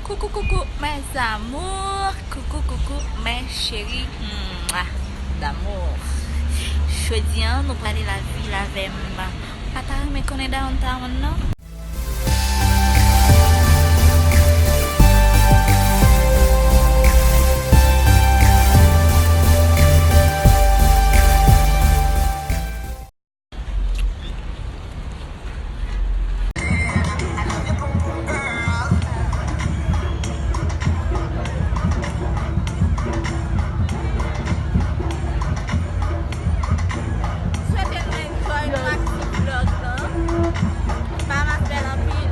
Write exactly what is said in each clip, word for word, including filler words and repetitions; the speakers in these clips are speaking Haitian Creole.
Coucou, coucou, mes amours. Coucou, coucou, mes chéris. Mwa, d'amour. Jodi a, nou prale lavil avè m. Ou pa ta renmen konnen downtown, non? Swete nou enjoy nou ak ti vlog lan. Bahamas bèl anpil.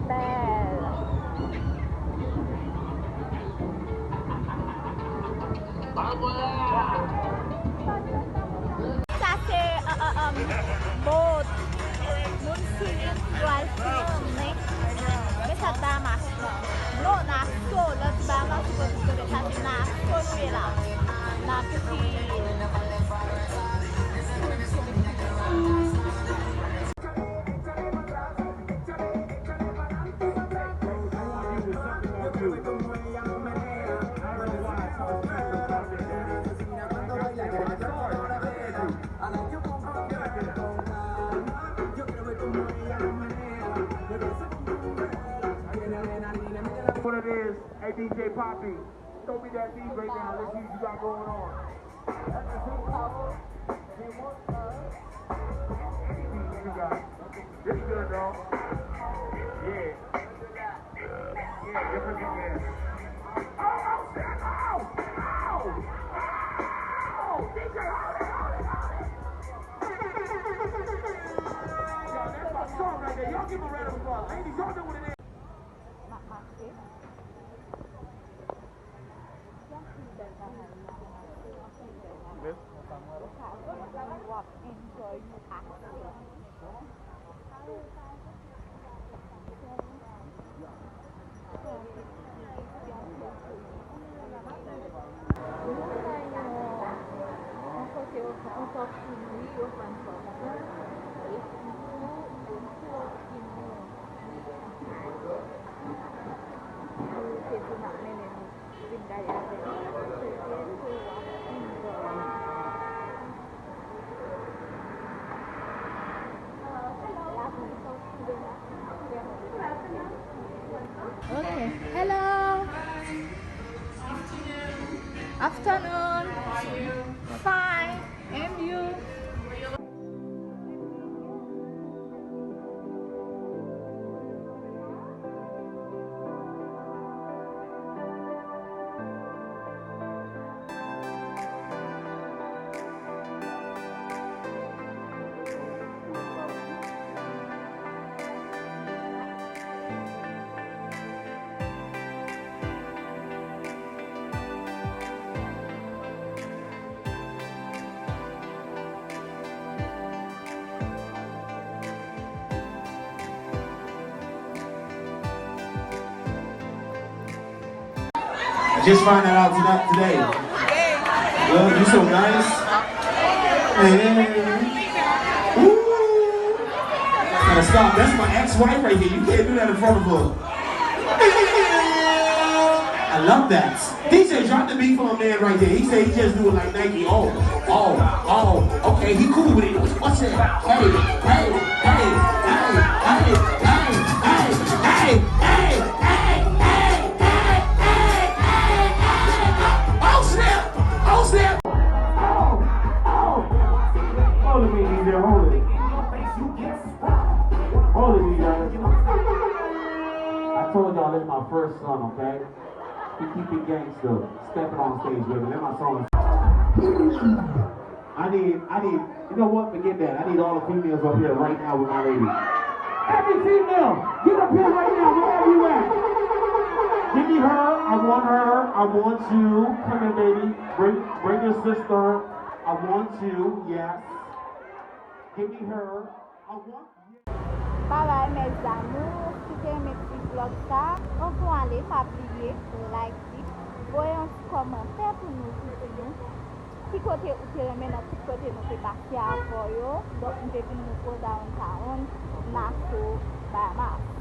Bèl. Sa se, uh, uh, um, boat. Moun Siryen ki pral filme. Men sa Bahamas lan. Non, Nassau, lè w di Bahamas, ou pral di, sa se Nassau nou ye la. N ap di What it is, hey D J Poppy, throw me that beat right now. Let's see what you got going on. Anything you got. This good, dog. Yeah. Yeah, different beat, yeah. Oh, oh, shit, oh, oh, oh, D J, hold it, hold it, hold it. Yo, that's my song right there. Y'all give him a round of applause. Ladies, y'all know what it is. M ap mache. Gen anpil bèl bagay la. Anpil bèl bagay. Okazyon w ap enjoy nou ase. Nou nan yon, yon kote yo, yon kòksin, wi, yo vann kòksin. E sitou, e sitou, Okay. Hello. Afternoon. Fine. And you? Just find that out tonight, today. Love, you so nice. Hey. Ooh. Gotta stop. That's my ex-wife right here. You can't do that in front of her. I love that. D J, drop the beat for a man right there. He said he just do it like Nike. Oh, oh, oh. Okay, he cool with it. What's, what's that? Hey, hey, hey, hey, hey, hey, hey, hey, hey, hey, hey, hey, hey, hey, hey, oh, snap! Oh, snap! Oh, oh. Hold it, D J, hold it. Hold it, D J. I told y'all that's my first son, okay? He keep it gangster. Stepping on stage with me. That's my song. I need, I need, you know what? Forget that. I need all the females up here right now with my lady. Every female, get up here right now, wherever you at. Give me her. I want her. I want you. Come here, baby. Bring, bring your sister. I want you. Yes. Giving her a one. Babay mes amours, si w te renmen ti vlog sa, anvan w ale pa bliye like li, voye yon ti kòmantè pou nou, pou di nou ki kote ou te renmen nan tout kote nou te pase avè w yo. Donk nou te vin nou Go Downtown, Nassau, Bahamas.